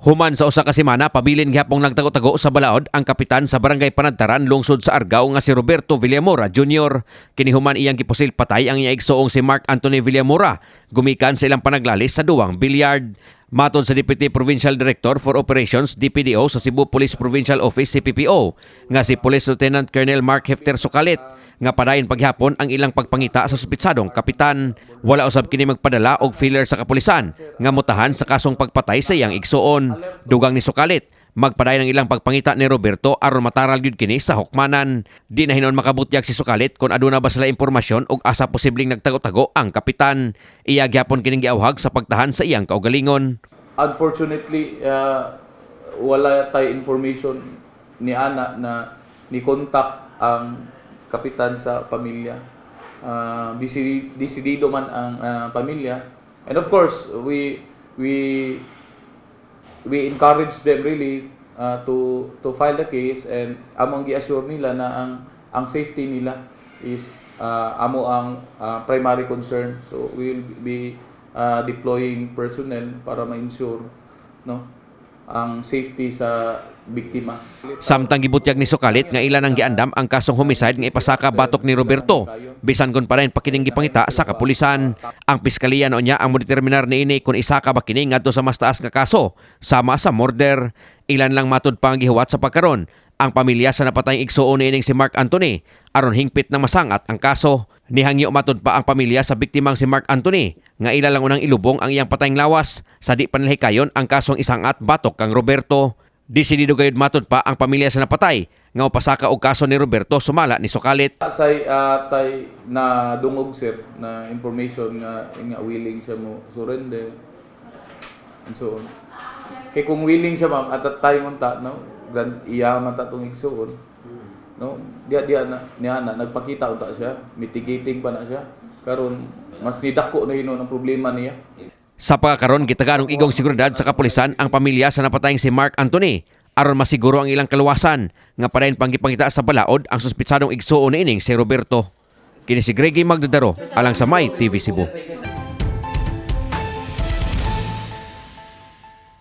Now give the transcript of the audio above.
Human sa 1 ka semana, pabilin gihapong nagtago-tago sa balaod ang kapitan sa Barangay Panadtaran, lungsod sa Argao nga si Roberto Villamora Jr. Kini human iyang gipusil patay ang iyang igsoong si Mark Anthony Villamora gumikan sa ilang panaglalis sa duwang bilyard. Matod sa Deputy Provincial Director for Operations, DPDO, sa Cebu Police Provincial Office, CPPO, nga si Police Lieutenant Colonel Mark Hefter Sukalit nga padayon paghapon ang ilang pagpangita sa suspitsadong kapitan. Wala usab kini magpadala og feeler sa kapulisan nga mutahan sa kasong pagpatay sa iyang igsuon. Dugang ni Sukalit, magpadayon ang ilang pagpangita ni Roberto aron mataral gyud kini sa hukmanan. Di na hinon makabutyag si Sukalit kung aduna ba sila impormasyon og asa posibleng nagtago-tago ang kapitan. Iya gyapon kining giawhag sa pagtahan sa iyang kaugalingon. Unfortunately, wala tay information ni ana na ni contact ang kapitan sa pamilya. Desidido man ang pamilya. And of course, we encourage them really to file the case and among gi-assure nila na ang safety nila is amo ang primary concern. So we will be deploying personnel para ma-ensure, no, ang safety sa biktima. Samtang gibutyag ni Sukalit nga ilan ang giandam ang kasong homicide nga ipasaka batok ni Roberto. Bisan kon padayon pa kining gipangita sa kapulisan. Ang piskaliya na unya ang modeterminar niini kung isaka ba kini ngadto sa mas taas nga kaso sama sa murder. Ilan lang matud pa ang gihuwat sa pagkaron ang pamilya sa napatayng igsuon niining si Mark Anthony aron hingpit ng masangat ang kaso. Nihangyo matud pa ang pamilya sa biktimang si Mark Anthony nga ila lang unang ilubong ang iyang patayng lawas sa di pa nila hikayon ang kasong isangat batok kang Roberto. Desidido gayud matud pa ang pamilya sa napatay nga mopasaka og kaso ni Roberto, sumala ni Sukalit. Say tay na dungog, sir, na information nga nga willing siya mo surrender and so on. Kay kung willing siya, ma'am, at that time unta, no, grand iya man ta tong igsuon. No, diya diya na niya na nagpakita unta siya, mitigating pa na siya. Karon mas nidako na hinuon ang problema niya. Sa pagkakaron, gitagaan og igong seguridad sa kapulisan ang pamilya sa napatayng si Mark Anthony aron masiguro ang ilang kaluwasan nga padayon pang gipangita sa balaod ang suspitsadong igsuon niining si Roberto. Kini si Greggy Magdadaro alang sa My TV Cebu.